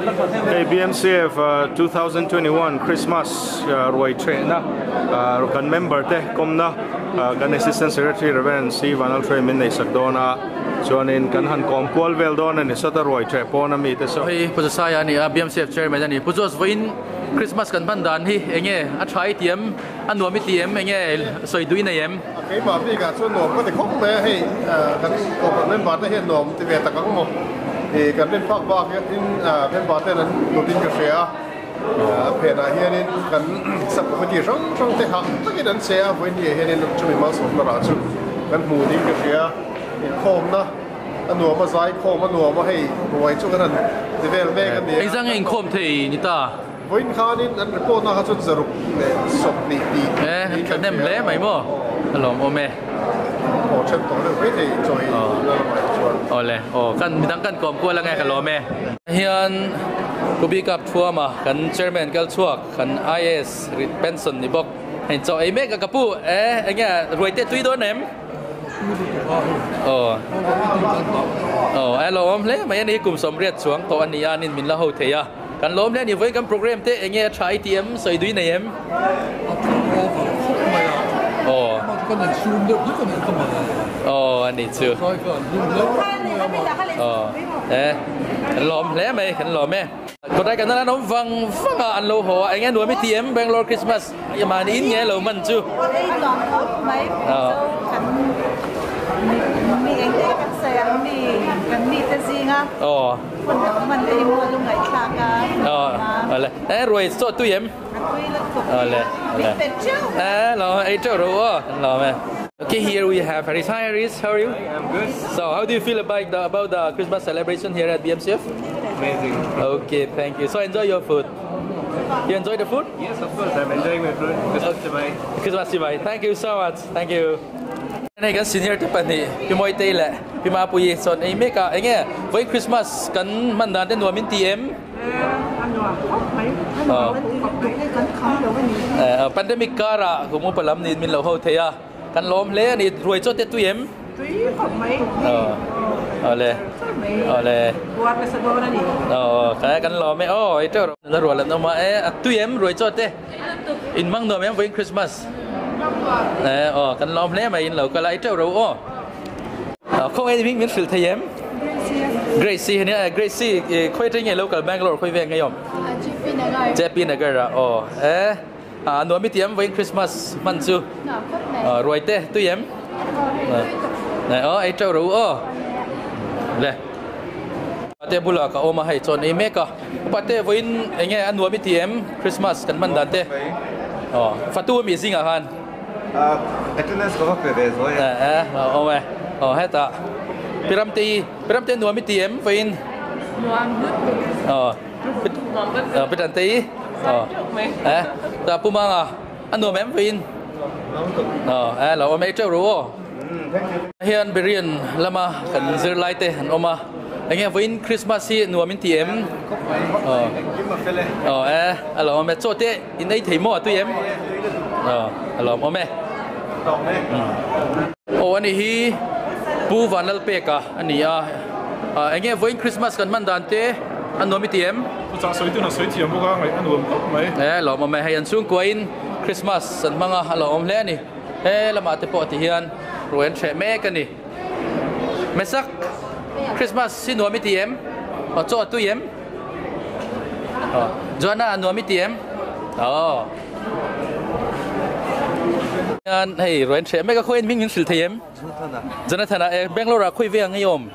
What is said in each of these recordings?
Hei BMCF 2021 Christmas ruai thehna kan member te kawmna kan Assistant Secretary Rev. C Vanlalhruai min neihsak dawn a, chuanin kan han kawm kual vel dawn a ni sawta ruai theh pawn a mi te saw. Hei Pu Zasaia a ni a, BMCF Chairman a ni. Pu Jos vawiin Christmas kan hman dan hi enge a tha i ti em? A nuam i ti em? Enge sawi duh i nei em? Keimah bikah chuan nuam ka ti khawp mai a, hei kan corporate member te hian nuam ti ve tak ang maw? Ih kan rin phak bak in member ten an lut in ka hria a, a phenah hianin kan sub committee hrang hrang te hah takin an che a, vawiin ni ah hianin chumi malsawmna rah chu kan hmu niin ka hria a, inkhawmna a nuam a, zaikhawm a nuam a, hei ruai chu kan han ti vel mek a ni a. Engzah nge inkhawm thei ni ta? Vawiin khanin an report na kha chuan 120 tih Eh, niin kan thahnem hria. hle mai maw? A lawmawm e. Aw then tawh deuh mai thei chawi na lamah hi chuan. Awle, aw kan midang kan kawm kual ange ka lawm e. Hian Kubi Cup thuama kan chairman kal chhuak kan IAS rit pension ni bawk hei chaw ei mek a ka pu e enge ruai te tui dawn em? Aw aw a lawmawm hle mai a ni kum 80 chuang tawh a ni a nin min la ho thei a. Kan lawm hle a ni, vawiin kan program te enge a tha i ti em? Sawi dui nei em? A tha over khawp mai a, Aw. amah chu kan insum deuh hlek a nih kha mawle. Aw a ni chu. Zai kha an hlim hle mai a mah. Aw e, kan lawm hle mai, kan lawm e. Kawtai kan an awm vang vang a, an lo haw a, enge nuam i ti em Bangalore Christmas i mahni in nge lo man chu? Ei nuam khawp mai, Mizo kan mi eng te kan sawi ang mi kan mite zinga. Aw. Hun lo hman te hi maw lungngaih thlak a Aw le e ruai chaw tui em? A tui lutuk Aw le min pet teuh E lo ei teuh ro aw kan lawm e. Okay here we have Haris. Hi Haris, how are you? Hi, I'm good. So how do you feel about the about the Christmas celebration here at BMCF? Amazing. Okay, thank you. So enjoy your food. You enjoy the food? Yes, of course. I'm enjoying my food. Christmas chibai. Christmas chibai. Thank you so much. Thank you. Hei kan senior te pahnih Pi Mawitei leh Pi Mapuii chuan ei mek a, enge vawiin Christmas kan hman dan te nuam in ti em? A nuam khawp mai, a nuam khawp mai hei kan kham lo a ni. Pandemic karah kum upa lam niin min lo ho thei a, kan lawm hle a ni, ruai chaw te tui em? Tui khawp mai. Awle awle. Buar nasa dawn a ni. Aw kan lawm e, aw ei teuh rawh. Nula rual an awm a, e a tui em ruai chaw te? In mang nuam em vawiin Christmas? Eh aw kan lawm hle mai in lo kal a i teuh ro aw. Khaw nge hming min hrilh thei em? Grace hi ania Grace hi khawi atang nge lo kal Bangalore khawi veng nge awm? JP Nagar. JP Nagar ah aw eh a nuam i ti em vawiin Christmas hman chu? Ruai te tui em? Aw ei teuh ro aw. Le. Pate bulah ka awm a hei chuan ei mek a. Pate vawiin enge a nuam i ti em Christmas kan hman dan te? Aw fatu ami zingah khan. Attendance ka va pe ve zawi a. Eh eh awm e. Aw hetah Piramte i Piramte nuam i ti em vawiin? Nuam lutuk. Aw Pitante i? Aw eh tah Pu Manga a nuam em vawiin? Aw eh lo awm ei teuh ru aw. Hian Berean lama kan zirlai te an awm a, enge vawiin Christmas hi nuam in ti em? Aw e, a lo awm e, chaw te in ei thei maw a tui em? Aw, a lo awm e. Aw ani hi Pu Vanlalpeka a ni a, enge vawiin Christmas kan hman dan te a nuam i ti em? Thuchah sawi tun a sawi thiam bawk a, ngaih a nuam khawp mai. E, lo awm e, hei an chhungkua in Christmas an hmang a, a lo awm hle a ni. He lamah te pawh ti hian ruai an hreh mek a ni. Mesak, Christmas hi nuam i ti em? Aw chaw a tui em? Aw, Joanna a nuam i ti em? Aw. Hian hei ruai an hreh mek a, khawiin hming min hrilh thei em? Jonathan-a. Jonathan-a e, Bangalore ah khawi ve ang i awm?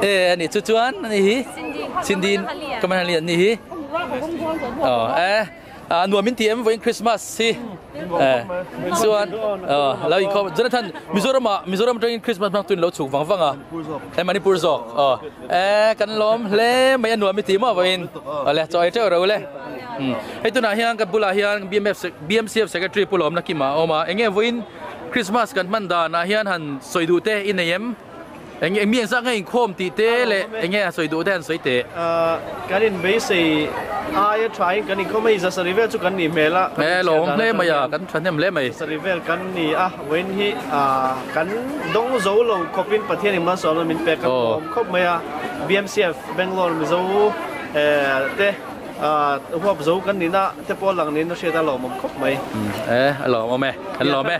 E a ni chu chuan a ni hi. Cindy. Cindy Kamanhali an ni hi. Aw e. A nuam in ti em vawiin Christmas hi chuan lo inkhawm Jonathan Mizoram ah Mizoram atangin Christmas hmang tuin lo chhuk vang vang a he Manipur zawk aw e kan lawm hle mai a nuam i ti maw vawiin awle chaw ei teuh ro le hei tunah hian ka bulah hian BMF BMCF secretary Pu Lawmna Kima a awm a enge vawiin Christmas kan hman danah hian han sawi duh te i nei em? Eng eng mi engzah nge inkhawm tih te leh eng nge a sawi duh te han sawi teh. Kan inbeisei Aia thain kan inkhawm a, 700 vel chu kan nih hmel a. E lawm hle mai a, kan thahnem hle mai. 700 vel kan ni a, vawiin hi kan dawng zo lo khawpin Pathianin malsawmna min pek a lawm khawp mai a. BMCF Bangalore Mizo te huap zo kan nihna te pawh lang niin a hriat a lawmawm khawp mai. E a lawmawm e, kan lawm e.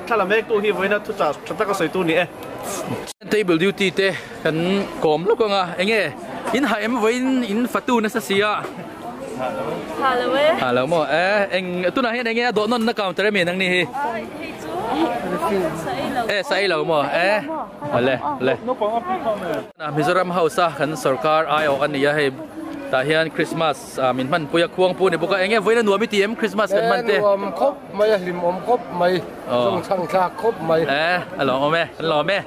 Thla la mektu hi vawiina thuchah tha taka sawitu ni e. Table duty te kan kawm lawk ang a, enge in ha em vawiin in fatu nasa si a. Ha lo e. Ha lo maw e, eng tunah hian enge a dawh nawn na counter emi nang ni hi. Hei chu sa ei lo. E sa ei lo maw e, awle awle. Mizoram House a kan sorkar aiawh a ni a hei tah hian Christmas min hman pui a khuang pu a ni bawk a, enge vawiin a nuam i ti em Christmas kan hman te? E nuam khawp mai a hlim awm khawp mai, zawng chhang thlak khawp mai. E a lawm awm e, kan lawm e.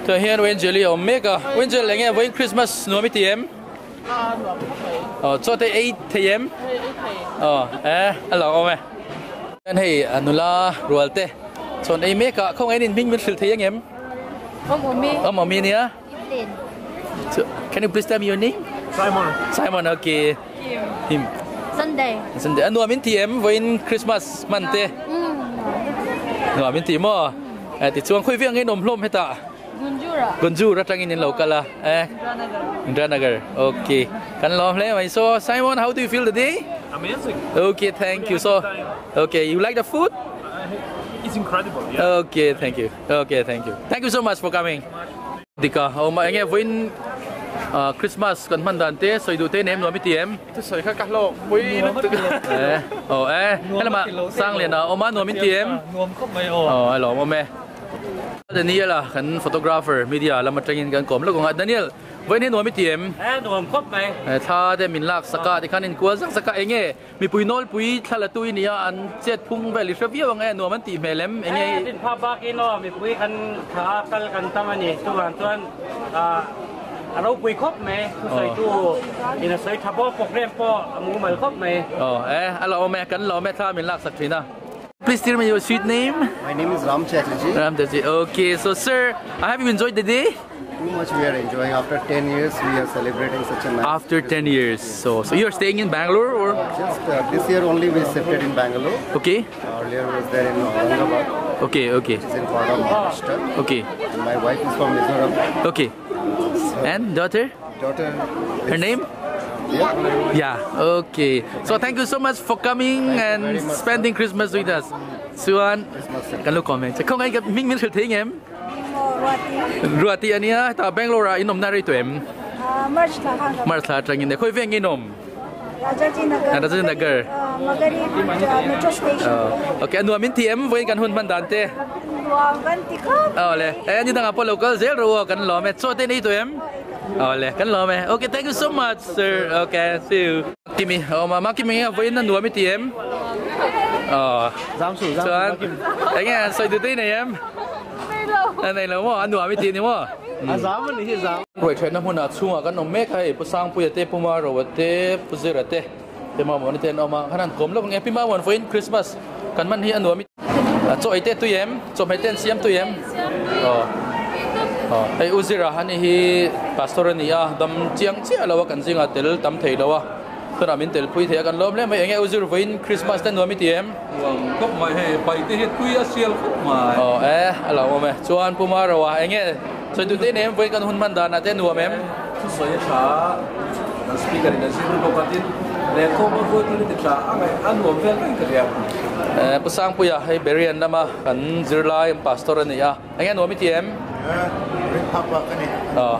Tunah hian Angel-i a awm mek a, Angel enge vawiin Christmas nuam i ti em? A nuam khawp mai. Aw chaw te ei thei em? Ei ei thei. Aw e a lawm awm e. Hian hei nula rual te chawn ei mek a, khawngaih in hming min hrilh thei angem? Awm awmi. Awm awmi nia. Can you please tell me your name? Simon. Simon, okay. Kim. Kim. Sunday. Sunday. Anu amin ti em voin Christmas man te. Nuam in ti mo. Eh ti chuang khoi viang in om hlom heta. Gunjura. Gunjura tangin in local a. Eh. Indranagar. Indranagar. Okay. Kan lom hle mai. So Simon, how do you feel today? Amazing. Okay, thank you. So okay, you like the food? It's incredible. Yeah. Okay, thank you. Okay, thank you. Thank you so much for coming. Dika, oh ma enge voin Christmas kan hman dan te soi du te nem nuam i ti em? Thu sawi kha ka hlawk pui lutuk. Eh, oh eh, helama sang lian a awm a nuam in ti em? Nuam khawp mai aw. Oh, a lawm awm e. Daniel a kan photographer media lam atangin kan kawm lawk ang a. Daniel, voin hi nuam i ti em? Eh, nuam khawp mai. Thla te min lak sak a, tikhan inkual zak zak a, enge Mipui nawlpui thla la tui nia an chet phung vel i hre viau ang e, nuam an tih hmel em? Enge i. Tin pha bakin aw mipui kan tha a kal kan tam a ni, chuvang chuan a ropui khawp mai, thusawitu in a sawi tha bawk, program pawh a mumal khawp mai. Aw e, a la awm e, kan la awm e, thla min laksak thin a. Please tell me your sweet name. My name is Ram Chatterjee. Ram Chatterjee, okay. So sir, have you enjoyed the day? Too much we are enjoying. After 10 years, we are celebrating such a nice. After 10 years, so so you are staying in Bangalore or? Just this year only we shifted in Bangalore. Okay. Earlier was there in Aurangabad. Okay, okay. Which is in part of Maharashtra. Okay. And my wife is from Mizoram. Okay. So and daughter? Daughter. Her name? Yeah. Yeah. Okay. So thank you so much for coming and spending Christmas with us. Chuan kan lo comment. Không ai gặp Minh Minh thử thấy em. Ruati ania ta Bangalore a in awmna rei tawh em? March thla khan ka. March thla atangin e khawi veng in awm? Rajaji Nagar. Rajaji Nagar. Magari metro station. Okay a nuam in ti em vawiin kan hun hman dan te? Nuam kan ti khawp. Awle e ni dangah pawh lo kal zel ro a kan lawm e chaw te nei tawh em? Awle kan lawm e okay thank you so much sir okay see you. Kimi awm a Makimi nge vawiin a nuam i ti em? Aw chuan enge sawi duh te i nei em? A nei lo maw? A nuam i tih ni maw? A zam a ni hi zam. Ruai thatna hmunah chhungah kan awm mek a hei Pu Sangpuia te, Pu Maroa te, Pu Zira te, Pi Mamuana te an awm a, khan an kawm lawk ang e. Pi Mamuan vawiin Christmas kan hman hi a nuam i chaw ei te tui em? Chawhmeh te an siam tui em? Aw aw hei U Zira a ni hi Pastor a ni a, dam chiang chiah lo a kan zingah tel tam thei lo a. Tunah min tel pui thei a kan lawm hle mai. Enge u zir vawiin Christmas te nuam i ti em? Nuam khawp mai hei, pai te hi tui a sial khawp mai. Aw e, a lo awm e. Chuan Pu Maroa enge sawi duh te nei em vawiin kan hun hman danah te nuam em? Thusawi a tha a, kan speaker in a zir bawk a tin lehkhawm a ruat in a ti tha a ngaih a nuam vel reng ka ria. E Pu Sangpuia hei Berean lama kan zirlai pastor a ni a, enge nuam i ti em? E, ring phak bak a ni. Aw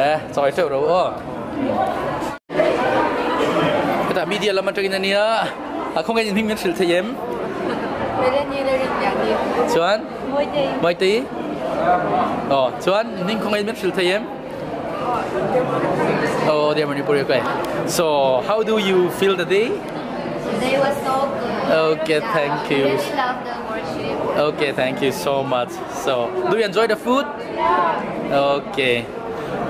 e, chawi hreuh ro aw. Hetah media lam atangin a nia a khawngaih in hming min hrilh thei em? Chuan Maitei Aw chuan hming khawngaih min hrilh thei em? Oh, they are Manipuri. Okay. So, how do you feel the day? Today was so good. Okay, thank you. Really love the worship. Okay, thank you so much. So, do you enjoy the food? Yeah. Okay.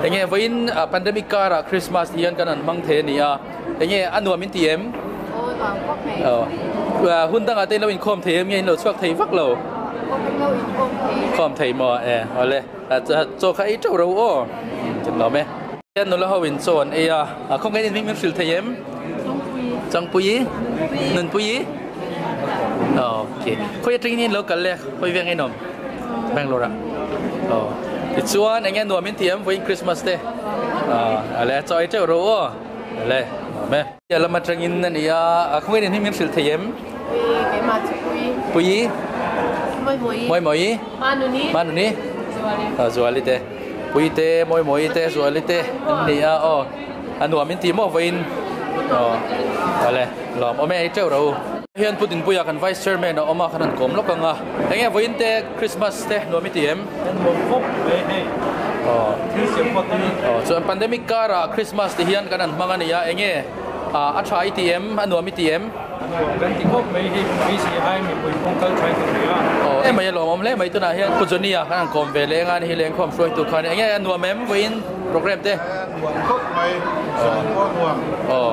Enge vawiin pandemic karah Christmas hian kan han hmang thei a ni a, enge a nuam in ti em? Aw nuam khawp mai. Aw hun dangah te in lo inkhawm thei em nge in lo chhuak thei vak lo? Aw kan lo inkhawm thei reng. Khawm thei maw? E awle chaw kha ei teuh ro aw. Chim lawm e. Hian nula ho in chaw an ei a, khawngaih in hming min hrilh thei em? Changpuii Nunpuii Ok khawi atangin in lo kal le khawi veng in awm Bangalore ah aw tichuan enge nuam in ti em vawiin Christmas te ale chaw ei teuh ro aw ale nuam e. Lam atangin a ni a khawnge in hming min hrilh thei em? Keimah chu Puii. Puii. Mawi Mawi Mawi. Manuni. Manuni. Zuali. Zuali te. Puii te Mawi Mawi te Zuali te an ni a aw. A nuam in ti maw vawiin aw awle lawm awm e ei teuh ro. Hian Pu Dinpuia kan Vice Chairman a awm a kan han kawm lawk ang a enge vawiin te Christmas te nuam i ti em? Kan nuam khawp mai hei aw thil siam pawh tui. Aw chuan pandemic karah Christmas ti hian kan han hmang a nia enge a tha i ti em a nuam i ti em? A nuam kan ti khawp mai hei BCI mipui pawng kal thain ka hria. Aw emai a lawmawm hle mai tunah hian Pu Johnny-a kan han kawm ve leng a ni hi lengkhawm hruaitu khan enge a nuam em vawiin program te? Nuam khawp mai zan pawh nuam Aw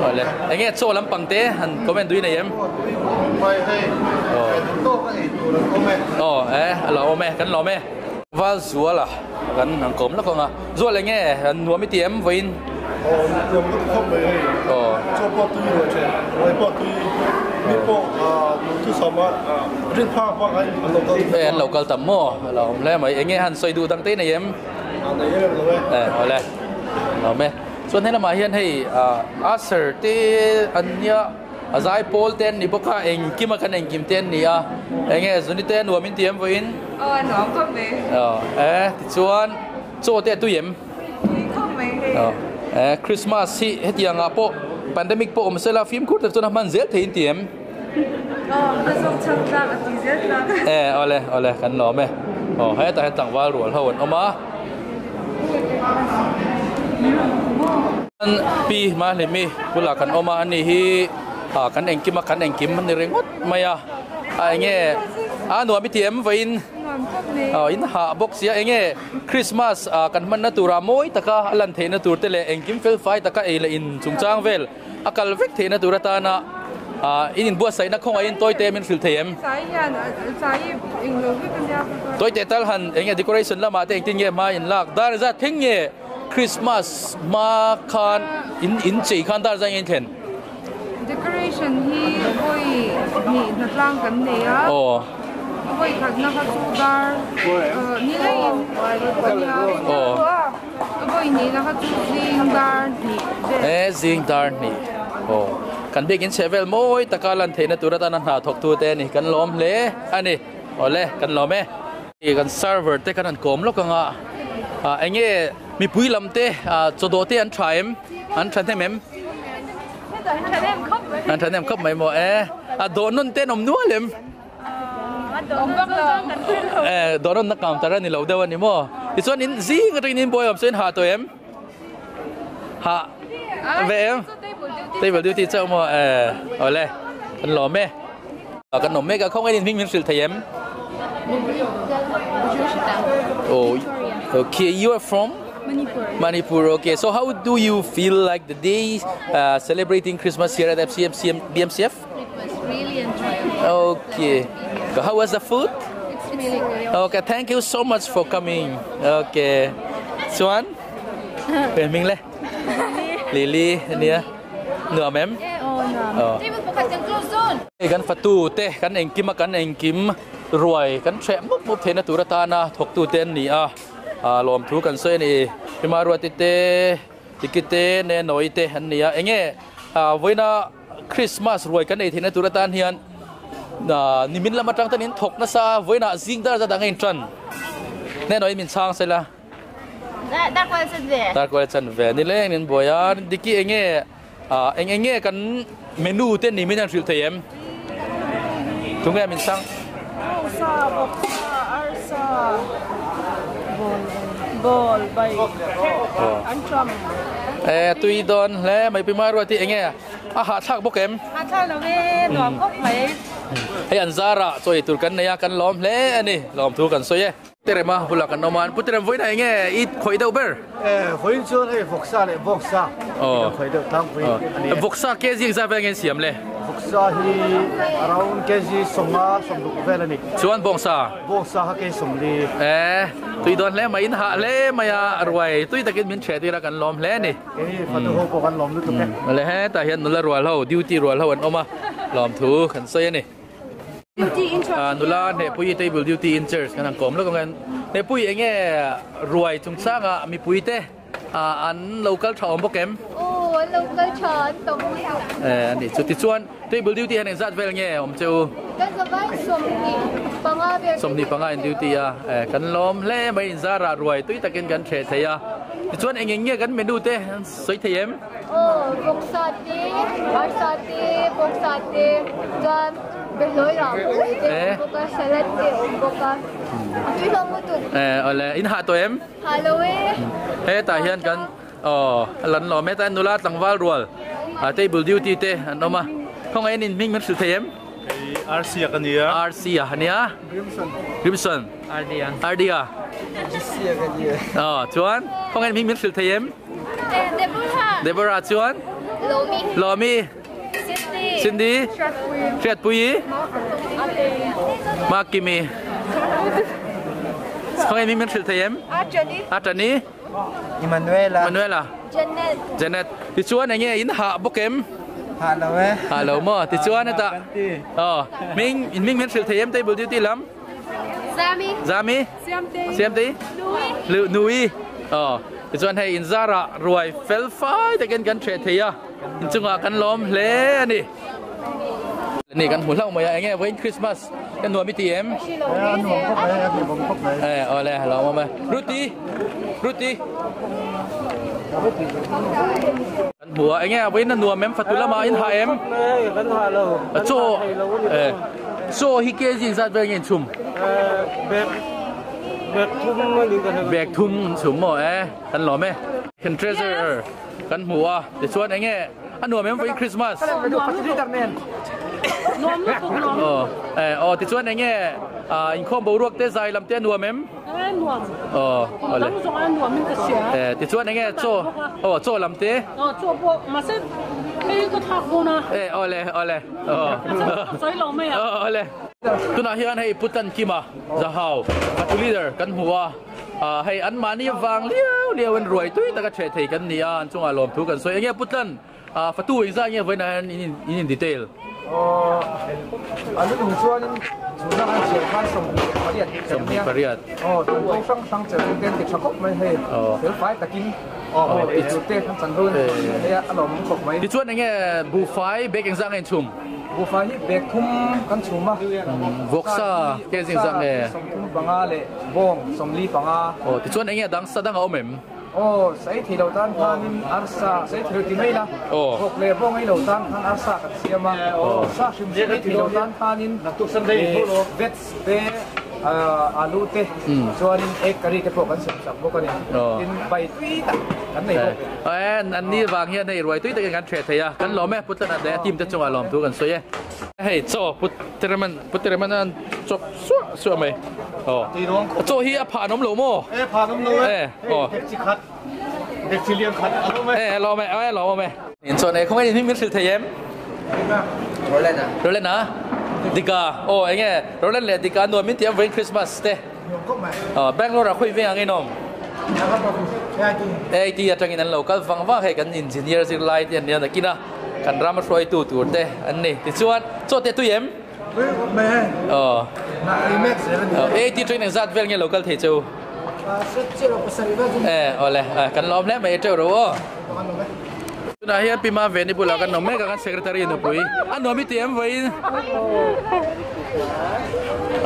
awle enge chaw lampang te han comment duin nei em? Aw tui khawp mai hei duh tawk a ei tur an awm e. Aw e a lawmawm e kan lawm e. Val Zuala kan han kawm lawk ang a, Zual enge nuam i ti em vawiin? Aw nuam ka ti khawp mai hei, chaw pawh tui ruai then, ruai pawh tui, mi pawh duhthusam a rin phak bak a an lo kal E an lo kal tam maw, a lo awm hle mai, enge han sawi duh dang te nei em? A nei em lo e. E awle, a awm e. Chuan helamah hian hei Usher te an nia. A zai pawl te an ni bawk a, engkim a kan engkim te an ni a, enge zuni te a nuam in ti em vawiin? Aw a nuam khawp mai. Aw e tichuan chaw te a tui em? Tui khawp mai hei. Aw e Christmas hi hetiang ah pawh pandemic pawh awm sela fimkhur tak chuan a hman zel thei in ti em? Aw ka zawk chhang tlak a tui zel tlak. E awle awle kan lawm e. Aw hetah hian tlangval rual ho an awm a. Pi Mahlimi bulah kan awm a, ani hi kan engkim a kan engkim a ni ringawt mai a, a enge a nuam i ti em vawiin in hah bawk sia enge Christmas kan hmanna tura mawi taka a lan theihna tur te leh engkim fel fai taka ei leh in chungchang vel a kal vek theihna tur atana in inbuatsaihna khawngaihin tawite min hrilh thei em? Tawite tal han enge decoration lamah te engtin nge hma in lak dar zat thleng nge Christmas hma khan in in chei khan dar zat nge in thlen? Decoration hi vawi hnih hnatlang kan nei a, vawi khatna kha chu dar ni lengin a nia. Vawi hnihna kha chu zing dar hnih vel. E zing dar hnih aw kan biakin chheh vel mawi taka lan theihna tur atana hna thawk tu te a ni kan lawm hle a ni awle kan lawm e. Kan server te kan han kawm lawk anga enge mipui lam te chawdawh te an tha em an tha hnem em an tha hnem khawp mai maw e a dawh nawn te an awm nual em. Eh, dawr na counter a ni lo deuh a ni maw? Tichuan in zing atangin in buai awm chuan in ha tawh em? Ha ve em? Table duty chauh maw? Eh, awle, kan lawm e. Kan awm mek a, khawngaih in hming min hrilh thei em? Oh, okay, you are from? Manipur. Manipur, okay. So how do you feel like the day uh, celebrating Christmas here at FCMCM, BMCF? It was really enjoyable. Okay. How was the food? It's really good. Okay, thank you so much for coming. Okay. Chuan? Bên mình le. Lily nia. Nuam em? Oh. Hei kan fatu te kan engkim a kan engkim ruai kan hreh mup mup theihna tur atana thawktu te an ni a lawmthu kan sawi a ni. Hima ruati te tikite ne nawi te an ni a enge vawiina Christmas ruai kan ei theihna tur atan hian nimin lam atang ten in thawk nasa vawiinah zing dar zat ang a intan hnenawhin min chhang sela. Dar kual chan ve. Dar kual chan ve ni leng in buai a Diki enge eng enge kan menu te nimin an hrilh thei em? Tunge min chhang? Sa, vawksa, arsa, ball, bai, an tram. E tui dawn hle mai pi Maruati enge a hahthlak bawk em? Hahthlak lo e, nuam khawp mai. Hei an zara chaw ei tur kan nei a, kan lawm hle a ni, lawmthu kan sawi e. Terema bulah kan awm a, Pu Terem vawiin ah enge i khawih deuh ber? E, vawiin chuan hei vawksa leh bawngsa i kan khawih deuh tlangpui a ni e. Vawksa ke zing zat vel nge in siam le? Vawksa. Arsa hi around kg 50 60 vel a ni. Chuan bawngsa? Bawngsa kha kg 40. E, tui dawn hle mai, in hah hle mai a, ruai tui takin min ṭheh tir a kan lawm hle a ni. Kei fatu ho pawh kan lawm lutuk e. Awle hetah hian nula rual ho, duty rual ho an awm a, lawmthu kan sawi a ni. Nula Hnehpuii table duty in charge kan han kawm lawk ang hian Hnehpui enge ruai chungchanga mipui te an lo kal tha awm bawk em? Aw an lo kal tha an tam lutuk. Eh ani chu tichuan table duty hian engzat vel nge awm che u? Kan zavai 25 vel. 25 in duty a eh kan lawm hle mai inzarah ruai tui takin kan ṭheh thei a tichuan eng eng nge kan menu te sawi thei em? Aw, vawksa te, arsa te, bawksa te, chuan behlawi rah pui te a awm bawk a, salad te a awm bawk a, a tui hlawm lutuk. Eh, awle, in hah tawh em? Hah lo e. Hetah hian kan, aw, a lan lawm hetah hian nula tlangval rual, table duty te an awm a, khawngaih in hming min hrilh thei em? Kei RC a ka nia. RC a ania. Grimson. Grimson. Ardia. Ardia. GC a ka nia. Aw, chuan khawngaih in hming min hrilh thei em? Deborah. Deborah chuan? Lomi. Lomi. Cindy. Cindy. Hriatpui. Hriatpui. Makimi. Khawngaih in hming min hrilh thei em? Atani. Atani. Emanuela. Emanuela. Janet. Janet. Tichuan enge in hah bawk em? Hah lo e. Hah lo maw? Tichuan hetah. Aw, hming in hming min hrilh thei em table duty lam? Zami. Zami. Siamtei. Siamtei. Nui. Lu Nui. Aw, tichuan hei in zarah ruai fel fai takin kan ṭheh thei a, inchungah kan lawm hle a ni. Ni kan hmu hlauh mai a, enge vawiin Christmas ka nuam i ti em? A nuam khawp mai, a nuam khawp mai. Eh, awle, lawm awm e. Ruti, Ruti. Kan hmu a, enge vawiin a nuam em? Fatu lamah in hah em? Kan hah lo. Chaw, eh, chaw hi kg zat vel nge in chhum? Bag, bag thum a ni ka hre. Bag thum an chhum maw? Eh, kan lawm e. Kan treasurer kan hmu a, tichuan enge A nuam em vawiin Christmas? Nuam lutuk nuam. Aw eh aw tichuan eng nge inkhawm boruak te zai lam te a nuam em? Eh nuam. Aw awle. Dang zawng a nuam in ka hria. Eh tichuan eng nge chaw aw chaw lam te? Aw chaw pawh mahse hei ka thlak dawn a. Eh awle awle aw. Ka sawi lo mai a. Aw awle. Tunah hian hei Putan Kima Zahau Fatu leader kan hmu a. Hei an mahni vang liau liau in ruai tui taka ṭheh thei kan ni a, an chungah lawmthu kan sawi. Enge Putlan, fatu engzah nge vawiinah hian in in detail? Aw, a lu tung chuanin chhunna an chhiar khan 28 28. Aw, tan kawng hrang hrang chelh te an ti ṭha khawp mai hei, fel fai takin ei tur te an chan dawn hei a, a lawmawm khawp mai. Tichuan enge buhfai bag engzah nge in chhum? Buhfai hi bag thum kan chhum a. Vawksa ke zingzah nge? 35 leh Bawng 45. Aw tichuan enge dang sa dang a awm em? Aw sai thei lo tan khanin arsa sai thei lo ti mai la. Aw. Vawk leh bawng ei lo tan khan arsa kan siam a. Aw. Sa hrim hrim ei thei lo tan khanin veg te alu te chuanin egg curry te pawh kan siam sak bawk a ni. Aw. Tin bai tui tak kan nei bawk. Eh an ni vang hian hei ruai tui takin kan ṭheh thei a. Kan lawm e Putlana leh a team te chungah lawmthu kan sawi e. Hei chaw Put Tereman Putereman an chawp suah suah mai. Aw. Chaw hi a phah an awm lo maw? E phah an awm lo e. Aw. Hei dekchi khat dekchi lian khat a awm e. E a lawm e a lawm awm e. In chuan e khawngaih in hming min hrilh thei em? Roland a. Roland a? Dika. Aw enge Roland leh Dika nuam min ti em vawiin Christmas te. Nuam khawp mai. Aw Bangalore ah khawi veng ang in awm? AIT. AIT atangin an lo kal vang vang hei kan engineer zirlai te an nia nakin a kan ram a hruaitu tur te an ni. Tichuan chaw te tui em? Aw. AIT training zat vel nge lo kal thei cheu? Eh awle kan lawm hle mai teuh ro aw. Tunah hian Pi Maveni bulah kan awm mek a kan secretary nupui. A nuam i ti em vawiin?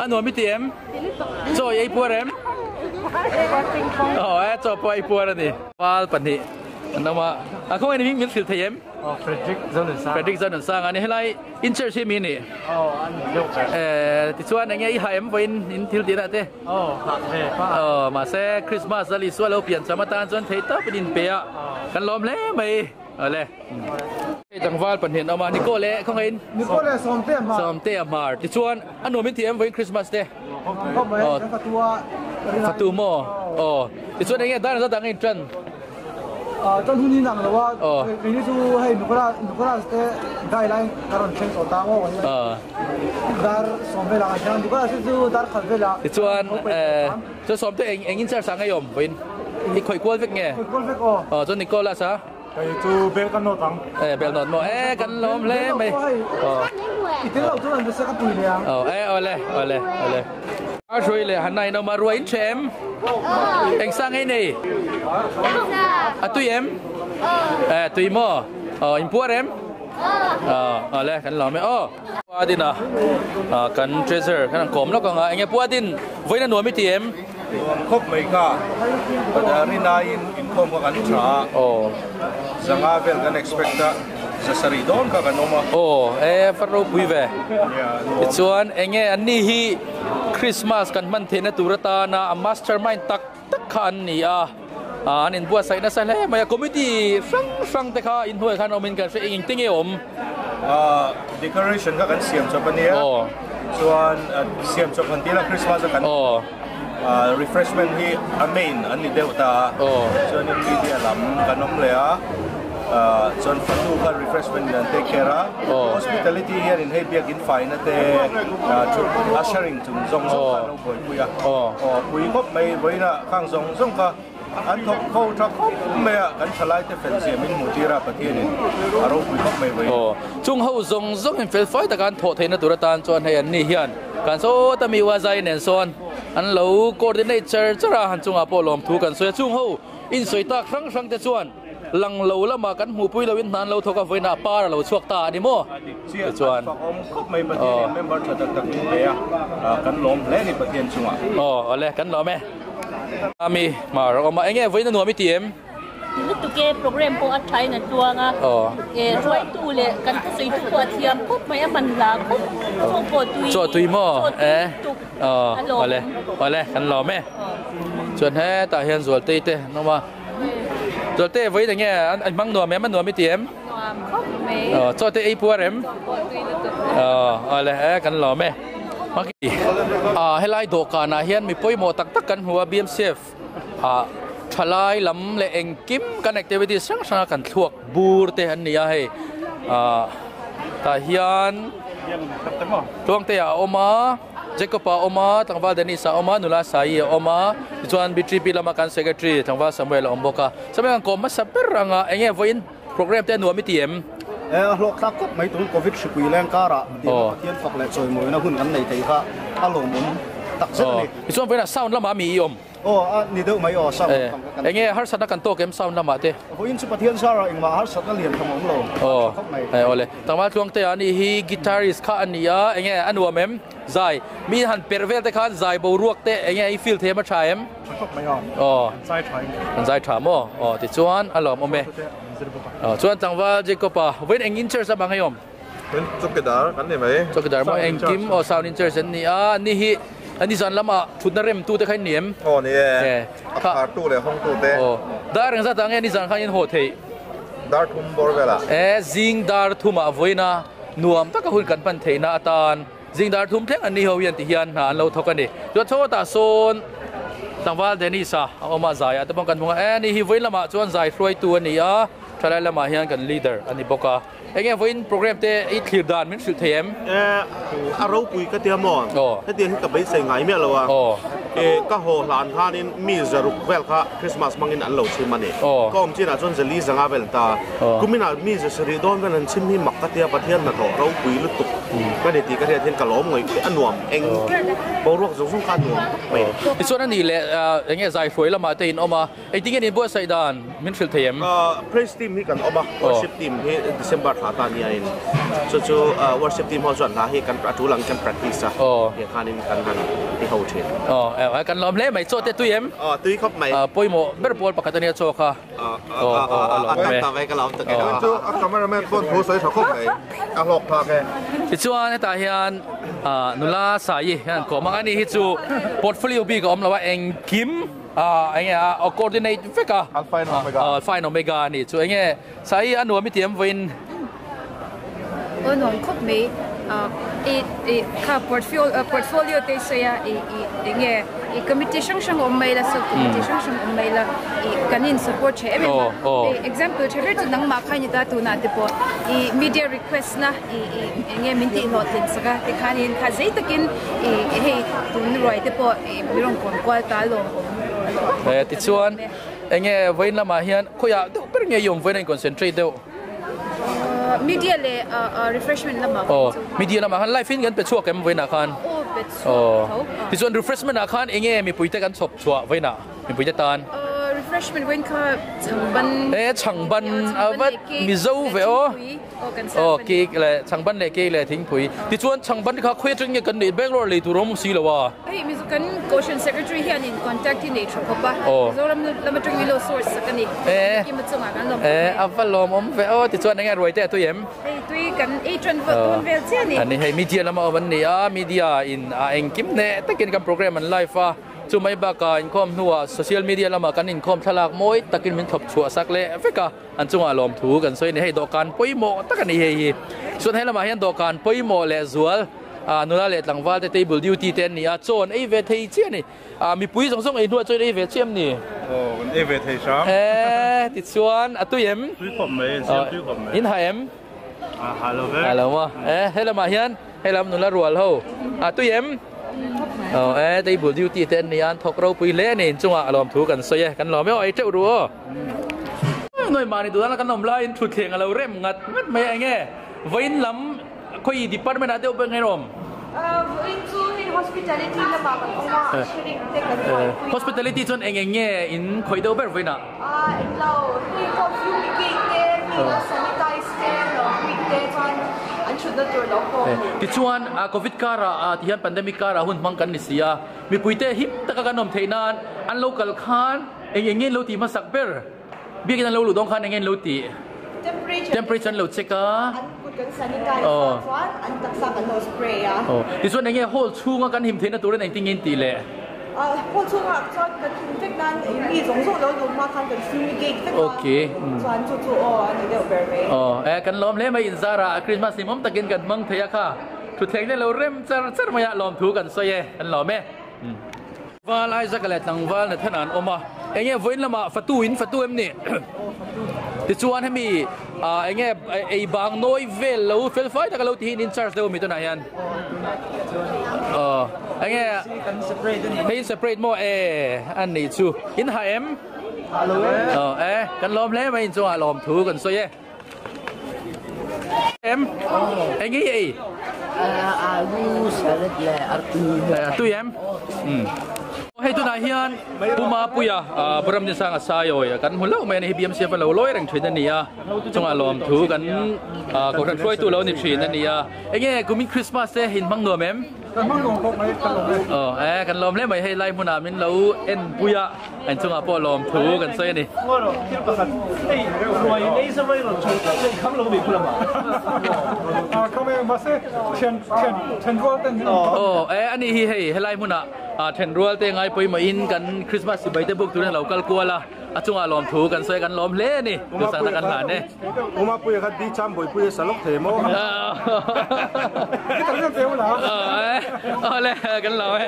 A nuam i ti em? Chaw i ei puar em? Aw eh chaw pawh a ei puar a ni. Val pahnih an awm a. A khawngaih ni min hrilh thei em? Frederick Zonunsanga. Frederick Zonunsanga ni helai in church hi mi ni? Aw an deuh ber. Eh tichuan enge i hah em vawiin in thil tih na te? Aw hah ve pa. Aw mahse Christmas a Isua lo pian cham atan chuan thei tawp in in pe a kan lawm hle mai awle. Hei tlangval pahnih an awm a Niko leh khawngaih in? Niko leh Sawmte a hmar. Sawmte a hmar tichuan a nuam in ti em vawiin Christmas te? Khawp mai kan fatu a Fatu maw? Aw tichuan enge dar zat ang in tan? Chuan hun in ang lo a, keini chu hei Nicholas te guideline ka rawn thleng tawh ta maw dar sawm velah kan thleng a, Nicholas te chu dar khat velah Tichuan chuan sawm te eng eng in charge ah ngei awm vawiin i khawih kual vek nge? Khawih kual vek aw. Aw chuan Nicholas a. Kei chu bel kan nawt ang. E bel nawt maw e kan lawm hle mai. Aw. I tel lo chuan an bia ka pui leh ang. Aw e awle awle awle. A hruai leh han a inawm a ruai in tha em? Eng sa ngei nei? A tui em? E tui maw? Aw in puar em? Aw awle kan lawm e aw. Pua din a kan treasure kan han kawm lawk ang a enge pua din vawiin a nuam i ti em? Nuam khawp mai kha Padarinain inkhawm kha kan tha a, zanga vel kan expect a, zasarih dawn kha kan awm a. Aw e va ropui ve. Tichuan enge an ni hi Christmas kan hman theihna tur atana a mastermind tak tak kha an ni a, an inbuatsaih nasa hle mai a, committee hrang hrang te kha inhnuaiah khan awmin kan hre eng eng te nge awm? Decoration kha kan siam chawp a nia, chuan siam chawp han tila Christmas a kan refreshment hi a main an ni deuh ta a, chuanin media lam kan awm leh a, chuan fatu kha refreshment in an take care a, hospitality hianin hei biakin faina te ushering chung zawng zawng kha an lo buaipui a, aw pui khawp mai vawiinah khang zawng zawng kha An thawk kho tha khawp mai a, kan thalai te fel zia min hmuh tir a, Pathianin a ropui khawp mai vawiin. Aw, chung ho zawng zawng in fel fai taka an thawh theihna tur atan chuan hei an ni hian kan sawta mi Uazai nen sawn an lo coordinate char char a, han chungah pawh lawmthu kan sawi a, chung ho insawi tak hrang hrang te chuan lang lo lamah kan hmuhpui loin hna an lo thawk a, vawiinah a par a lo chhuak ta a ni maw? A dik chiah, an fakawm khawp mai Pathianin member tha tak tak min pe a, kan lawm hle a ni Pathian chungah. Aw, awle kan lawm e. Ami hmar a awm a, enge vawiin a nuam i ti em? Lutuk e, program pawh a thain a tluang a, hruaitu leh kan thusawitu pawh a thiam khawp mai, a man hla khawp, chaw pawh tui, chaw tui maw? Chaw tui lutuk, a lawm. Awle, awle, kan lawm e. Chuan hetah hian Zualtei te an awm a, Zualtei vawiin enge an hmang nuam em, a nuam i ti em? Nuam khawp mai. Chaw te ei puar em? Chaw pawh tui lutuk. Awle, kan lawm e. Ah helai dawhkanah hian mi pawimawh tak tak kan hmu a BMCF ah thalai lam leh engkim kan activities hrang hrang a kan thluak bur te an ni a hei ah tah hian Tluangte ah a awm a Jacob ah a awm a Tlangval Dennis ah a awm a Nula Saii a awm a tichuan BTP lama kan secretary Tlangval Samuel a awm bawk a Samuel an kawm hmasa ber anga enge vawiin Program te a nuam i ti em? E, a hlawk thlak khawp mai tun Covid hripui leng karah dihna Pathian fak leh chawimawina hun kan nei thei kha a lawmawm tak zet a ni. Tichuan vawiinah sound lamah mi i awm? Aw, a ni deuh mai aw, sound lam ka kan. Enge harsatna kan tawk em sound lamah te? Vawiin chu Pathian zarah engmah harsatna lian tham a awm lo, a tha khawp mai. Aw, awle. Tlangval Tluangtea a nih hi guitarist kha a ni a, enge a nuam em? Zai, mi han perh vel te khan zai boruak te enge i feel thei em a tha em? Tha khawp mai aw. Aw. An zai tha in. An zai tha maw? Aw tichuan a lawm awm e. Aw chuan tlangval Jacob a vawiin eng in church a bang hei awm? Vawiin chawkidar kan ni mai. Chawkidar maw engkim aw sound in church an ni a ni hi a ni zan lamah thutna rem tu te kha in ni em? Aw ni e. A khar tu leh hawng tu te. Aw dar engzat ah nge ni zan khan in haw theih? Dar thum bawr velah. E zing dar thumah vawiin a nuam taka hun kan hman theihna atan Zing dar thum thleng an ni ho hian ti hian hna an lo thawk a ni. Chuan chhawtah sawn tlangval Dennis-a a awm a, zaiah te pawh kan hmu a, e ni hi vawiin lamah chuan zai hruaitu a ni a, thalai lamah hian kan leader a ni bawk a. Enge vawiin program te i thlir dan min hrilh thei em? E, a ropui ka tia maw? Hetiang hi ka beisei ngai miah lo a. E, ka haw hlan khanin mi zaruk vel kha Christmas hmangin an lo chhim a ni. Ka awm chinah chuan zali zanga vel ta. Kuminah mi zasarih dawn vel an chhim hi mak ka tia Pathian hnathawh ropui lutuk ka ni tih ka hriat hian ka lawm ngawih ngawih a nuam eng boruak zawng zawng kha a nuam khawp mai. Tichuan a nih leh enge zaihruai lamah te in awm a, engtin nge in buatsaih dan min hrilh thei em? Praise team hi kan awm a, worship team hi December thla tan hianin chu chu worship team ho chuan hla hi kan a tul ang kan practice a, tiang khanin kan han ti ho thin. Aw kan lawm hle mai, chaw te tui em? Aw tui khawp mai. Pawimawh ber pawl pakhat ania chaw kha. A tam ta mai ka lawm tak e. Chu a cameraman pawn thu sawi tha khawp mai, a hlawk phak e. Tichuan hetah hian nula Saii hian kawm a, ani hi chu portfolio bik a awm lo a, engkim enge a coordinate vek a. Alpha and Omega. Alpha and Omega a ni chu. Enge Saii a nuam i ti em vawiin? Aw nuam khawp mai. I kha portfolio te i sawi a, i enge. I committee hrang hrang awm mai la sub committee hrang hrang awm mai la i kan in support tha em em a. Example tha ber chu nangmah kha ni ta tunah te pawh i media request na i i eng nge min tih hlawhtlin sak a tikhanin kha zei takin i hei tun ruai te pawh i mi rawn kawn kual ta alawm awm E tichuan eng nge vawiin lamah hian khawiah deuh ber nge i awm vawiin a in concentrate deuh? Media leh refreshment lamah Aw media lamah khan live in kan pe chhuak em vawiinah khan? Aw pe chhuak tho. Tichuan refreshment ah khan eng nge mipui te kan chhawp chhuah vawiinah mipui te tan? Refreshment vawiin kha chhangban E chhangban a va Mizo ve aw. Aw cake leh chhangban leh cake leh thingpui. Tichuan chhangban kha khawi atang nge kan neih Bangalore lei tur a awm si lo a. Hei Mizo kan Kohhran Secretary hian in contact hi nei tha khawp a. Mizoram lam atang in lo source sak a ni. Kim a chungah kan lawm khawp mai. A va lawmawm ve aw. Tichuan enge ruai te a tui em? Hei tui kan ei tan dawn vel chiah a ni. Ani hei media lama awm an ni a, media in a engkim hneh takin kan program an live a. Chu mai bakah inkhawm hnuah social media lamah kan inkhawm thlalak mawi takin min thlawp chhuah sak leh vek a. An chungah lawmthu kan sawi a ni. Hei dawhkan pawimawh tak a ni hei hi. Chuan he lamah hian dawhkan pawimawh leh zual ah nula leh tlangval te table duty te an ni a, chaw an ei ve thei chiah a ni. Ah mipui zawng zawng ei hnuah chuan ei ve chiah em ni? Aw kan ei ve thei hram. E tichuan a tui em? Tui khawp mai, an siam tui khawp mai. In ha em? Ah ha lo ve. Ha lo maw? E he lamah hian he lam nula rual ho ah tui em? Aw e table duty te an ni a, an thawk ropui hle a ni. Inchungah lawmthu kan sawi e, kan lawm e aw ei teuh ru aw. Noi mahni duhdan kan awm laiin thutthleng a lo rem ngat ngat mai a enge vawiin lam khawi department ah deuh pawh enge awm? Vawiin chu hei hospitality lamah kan awm a, sharing te kan buaipui a. Hospitality chuan eng eng nge in khawih deuh ber vawiinah? Englo, hei fumigate te, mi lo sanitize te, lo quick te chuan an thutna tur lo pawh. Tichuan covid karah tihian pandemic karah hun hmang kan ni si a, mipuite him taka kan awm theih nan an lo kal khan Eng eng nge an lo tih hmasak ber? Biakin an lo luh dawn khan eng nge an lo tih? Temperature. Temperature an lo check a. An kut kan sanitize a chuan an taksa kan lo spray a. Aw. Tichuan eng nge hall chhunga kan him theihna turin engtin nge an tih leh? Hall chhungah chuan kan him vek nan mi zawng zawng lo luh hma khan kan fumigate vek a. Okay. Chuan chu chu aw a ni deuh ber mai. Aw. E kan lawm hle mai inzarah Christmas hlimawm takin kan hmang thei a kha. Thutthleng te lo rem char char mai a lawmthu kan sawi e. Kan lawm e. Val Isaac leh tlangval Nathan an awm a, enge vawiin lamah fatu in fatu em ni? Tichuan hemi enge ei bang nawi vel lo fel fai tak a lo ti hi in charge deuh ami tunah hian? Aw enge hei in separate maw e an nih chu in ha em? Aw e kan lawm hle mai inchungah lawmthu kan sawi e. Em? Eng i ei? Alu salad leh artui. Artui em? Hei tunah hian Pu Mapuia Buram Dinsanga Saiawi kan hmu hlauh mai a ni hi BMC a lo lawi reng thin a ni a chungah lawmthu kan kohhran hruaitu lo ni thin a ni a enge kumin Christmas te in hmang nuam em? Kan hmang nuam khawp mai kan lawm e. Aw e kan lawm hle mai hei lai hmunah min lo en pui a an chungah pawh lawm thu kan sawi a ni. Ngawi rawh thil pakhat hei ruai nei za mai rawn chho tlat hei kham lo mi phulam ah. A kham e mahse thian thian then rual ten min Aw e ani hi hei helai hmunah then rual te ngai pawimawh in kan Christmas sipai te buk turin a lo kal kual a. A chungah lawmthu kan sawi kan lawm hle a ni. Duhsakna kan hlan e. Umapuia kha di cham bawihpuia sa lawk thei maw? Awle kan lawm e.